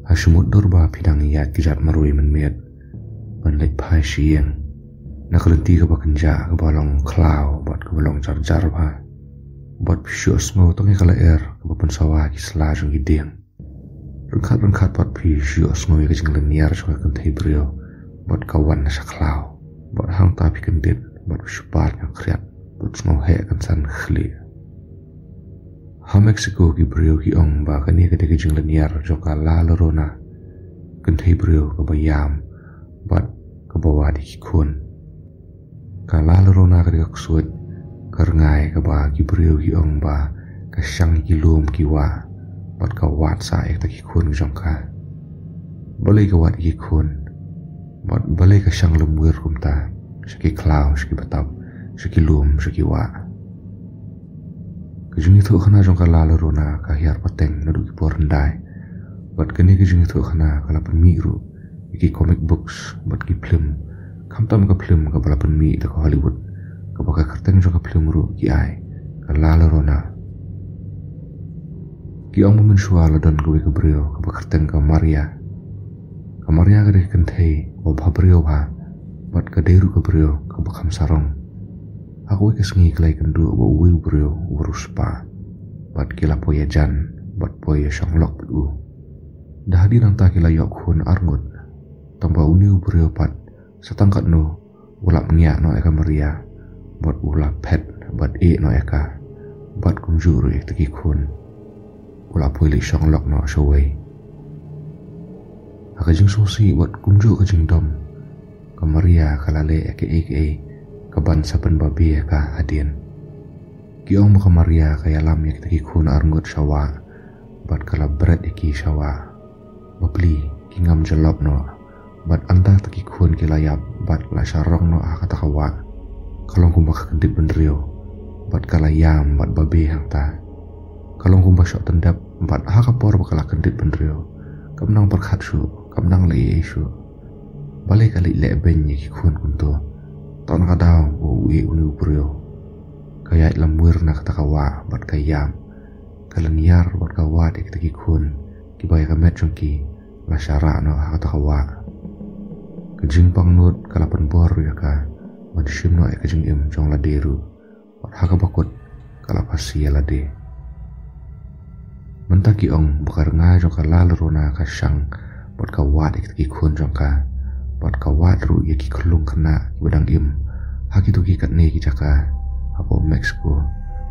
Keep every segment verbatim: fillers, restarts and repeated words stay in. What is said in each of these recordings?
Ha shimut dur ba phi dang ïaid ki jait marwei mynmiet ban leit phai sha ïing, na ka lynti kaba kynjah, kaba long khlaw bad kaba long jarjar bha, bad phi shu sngew tang ïa ka lyer kaba pynsawa ki sla jong ki dieng. Ryngkat ryngkat pat phi shu sngew ïa ka jinglynñiar jong ka kynthei briew bad ka wan na sha khlaw, bad hangta phi kyndit bad phi shu pat khriat bad sngew heh kynsan khlieh. Ha Mexico ki briew ki ong ba kane ka dei ka jinglynñiar jong ka La Llorona, kynthei briew kaba ïam bad kaba wad ïa ki khun. Ka La Llorona ka dei ka ksuid ka rngai kaba ki briew ki ong ba ka shang ïa ki lum ki wah bad ka wad sa ïa kita ki khun jong ka. Balei ka wad ïa ki khun bad balei ka shang lymwir kumta sha ki khlaw, sha ki btap, sha ki lum, sha ki wah? Ka jingïathuhkhana jong ka La Llorona ka hiar pateng naduh ki por hyndai, bad kane ka jingïathuhkhana ka la pynmih ruh ïa ki comic books bad ki phlim, khamtam ka phlim kaba la pynmih da ka Hollywood, kaba ka kyrteng jong ka phlim ruh ki ai ka La Llorona. Ki ong ba mynshuwa la don kawei ka briew kaba kyrteng ka Maria. Ka Maria ka dei ka kynthei kaba bhabriew bha bad ka dei ruh ka briew kaba kham sarong. Ha kawei ka sngi ka la ïakynduh bad uwei u briew uba riewspah, bad ki la poi ïajan bad poi ïashong lok bad u. Da hadien nangta ki la ïoh khun arngut. Tangba une u briew pat, sa tang katno, u la pynïap noh ïa ka Maria bad u la phet bad ïeh noh ïa ka, bad kumjuh ruh ïa kita ki khun. U la poi leit shong lok noh shawei. Ha ka jingsngewsih bad kumjuh ka jingdom, ka Maria ka la leh ïa kaei kaei kaban sa pynbabe ïa ka hadien. Ki ong ba ka Maria ka ïalam ïa kita ki khun arngut sha wah bad ka la bret ïa ki sha wah. Bapli ki ngam jyllop noh, bad ynda kita ki khun ki la ïap bad la sharong noh ha kata ka wah, ka long kumba ka kyndit bynriew bad ka la ïam bad babe hangta. Ka long kumba shoh tyndep bad ha ka por ba ka la kyndit bynriew, kam nang pyrkhat shuh, kam nang leh ei ei shuh. Balei ka leit leh beiñ ïa ki khun kumto? Tang na ka daw ba u ïeh une u briew, ka ïaid lymwir na kata ka wah bad ka ïam. Ka lynñiar bad ka wad ïa kita ki khun kiba ïa ka met jong ki la sharah noh ha kata ka wah. Ka jingpang nud ka la pynbor ruh ïa ka ban shim noh ïa ka jingim jong lade ruh, bad ha kaba kut ka la phasi ïa lade. Mynta ki ong ba ka rngai jong ka La Llorona ka shang bad ka wad ïa kita ki khun jong ka, bad ka wad ruh ïa ki khyllung khynnah kiba dang im ha kito ki katne ki jaka hapoh Mexico,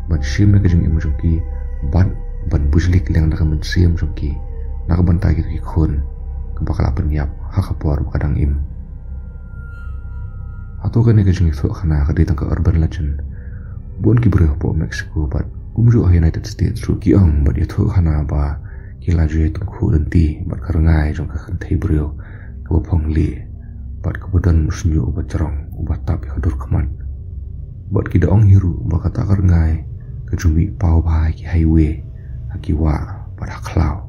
ban shim ïa ka jingim jong ki bad ban bujli kylliang da ka mynsiem jong ki na ka bynta kito ki khun kaba ka la pynïap ha ka por ba ka dang im. Hato kane ka jingïathuhkhana ka dei tang ka urban legend? Bun ki briew hapoh Mexico bad kumjuh ha United States ruh ki ong bad ïathuhkhana ba ki la ju ïatyngkhuh lynti bad ka rngai jong ka kynthei briew kaba phong lieh bad kaba don u shñiuh uba jrong uba tap ïa ka dur khmat. Bad ki da ong hi ruh ba kata ka rngai ka ju mih paw bha ha ki highway, ha ki wah bad ha khlaw.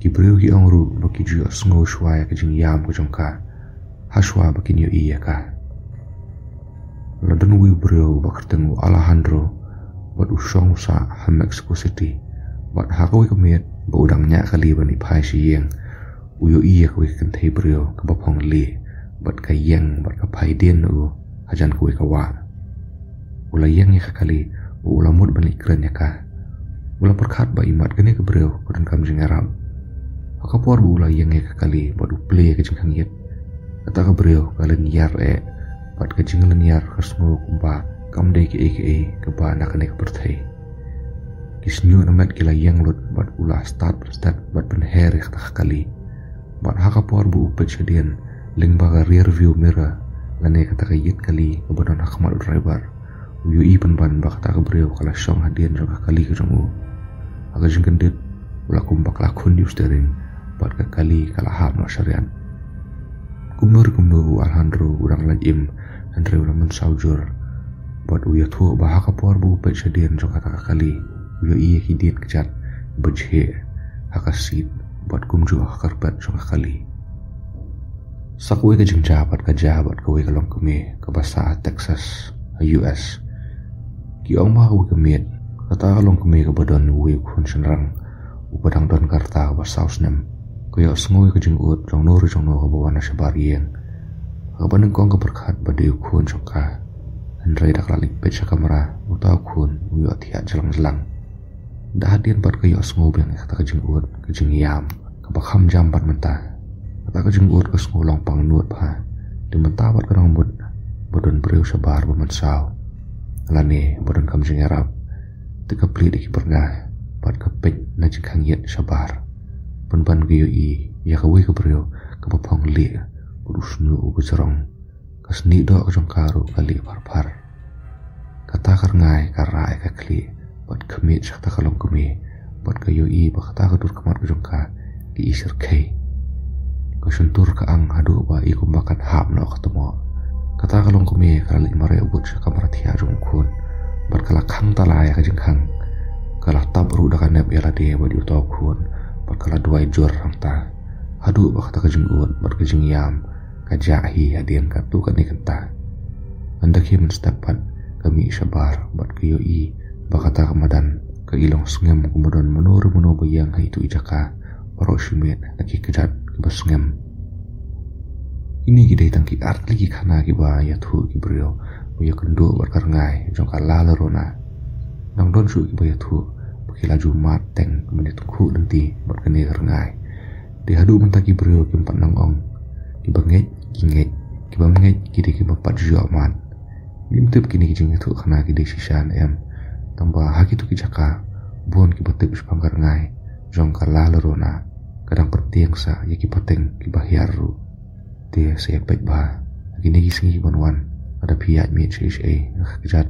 Ki briew ki ong ruh ba ki ju ïohsngew shuwa ïa ka jingïam ka jong ka ha shuwa ba kin ïohi ïa ka. La don uwei u briew uba kyrteng u Alejandro bad u shong u sah ha Mexico City, bad ha kawei ka miet ba u dang ñiah kali ban ïa phai sha ïing, u ïohi ïa kawei ka kynthei briew kaba phong lieh bad ka ïeng bad ka phai dien na u hajan kawei ka wah. U la ïeng ïa ka kali bad u la mut ban leit kren ïa ka. U la pyrkhat ba imat kane ka briew ka donkam jingïarap. Ha ka por ba u la ïeng ïa ka kali bad u plie ïa ka jingkhang ïit, kata ka briew ka lynñiar eh, bad ka jinglynñiar ka sngew kumba kam dei kaei kaei kaba na kane ka pyrthei. Ki shñiuh na met ki la ïeng lut bad u la stad pynstad bad pynher ïa kata ka kali. Bad ha ka por ba u peit shadien lyngba ka rear view mirror lane kata ka ïit kali kaba don ha khmat u driver, u ïohi pynban ba kata ka briew ka la shong hadien jong ka kali ka jong u. Ha ka jingkyndit u la kumba ka la khun ïa u steering bad ka kali ka la hap noh shariat. Kumno re kumno u Alejandro u dang lait im, hynrei u la mynsaw jur. Bad u ïathuh ba ha ka por ba u peit shadien jong kata ka kali, u ïohi ïa ki dien kjat ba jhieh ha ka seat bad kumjuh ha ka carpet jong ka kali. Sa kawei ka jingjia pat ka jia bad kawei ka longkmie kaba sah ha Texas ha U S. Ki ong ba ha kawei ka miet, kata ka longkmie kaba don uwei u khun shynrang uba dang don ka rta kaba saw snem. Ka ïohsngew ïa ka jingud jong no ruh jong no kaba wan na shabar ïing. Kaba nyngkong ka pyrkhat ba dei u khun jong ka. Hynrei da ka la leit peit sha kamra, uta u khun u ïoh thiah jlang jlang. Da hadien pat ka ïohsngew biang ïa kata ka jingud, ka jingïam kaba kham jam bad mynta. Kata ka jingud ka sngew long pangnud bha. Te mynta pat ka nang mut ba don briew shabar ba mynsaw, lane ba don kam jingïarap. Te ka plie da ki pyrda bad ka peit na jingkhang ïit shabar. Pynban ka ïohi ïa kawei ka briew kaba phong lieh bad u shñiuh uba jrong. Ka snieh doh ka jong ka ruh ka lieh phar phar. Kata ka rngai ka rah ïa ka khlieh bad khmih sha kata ka longkmie, bad ka ïohi ba kata ka dur khmat ka jong ka ka i shyrkhei. Ka shyntur ka ang haduh ba i kumba kan hap noh ka tmoh. Kata ka longkmie ka la leit mareh bud sha kamra thiah jong u khun, bad ka la khang tala ïa ka jingkhang. Ka la tap ruh da ka nep ïa lade bad ïa uta u khun, bad ka la duwai jur hangta haduh ba kata ka jingud bad ka jingïam ka jah hi hadien katto katne kynta. Ynda khie mynstep pat ka mih shabar bad ka ïohi ba kata ka madan ka i long sngem kum ba don mano re mano ba ïeng ha itu i jaka baroh shi miet na ki kjat kiba sngem. Kine ki dei tang ki artylli ki khana kiba ïathuh ki briew ba ïakynduh bad ka rngai jong ka Lala Rona. Dang don shuh kiba ïathuh ba ki la ju mad teng ban ïatyngkhuh lynti bad kane ka rngai. Te haduh mynta ki briew kim pat nang ong, kiba ngeit ki ngeit, kiba ngeit ki dei kiba pat ju ïoh mad. Ngim tip kine ki jingïathuh khana ki dei shisha ne em. Tangba ha kito ki jaka bun kiba tip shaphang ka rngai jong ka Lala Rona ka dang pyrtieng sa ïa ki pateng kiba hiar ruh. Te sa ïa peit bha ha kine ki sngi kiban wan, lada phi ïaid miet shaei shaei, da ka kjat,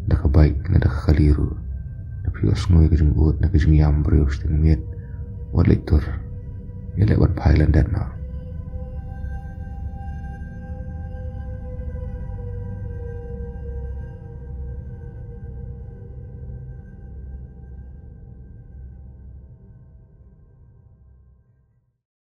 da ka bike, lada ka kali ruh, da phi ïohsngew ïa ka jingud, da ka jingïam briew shiteng miet, wat leit tur. Ïaleh ban phai lyndet noh.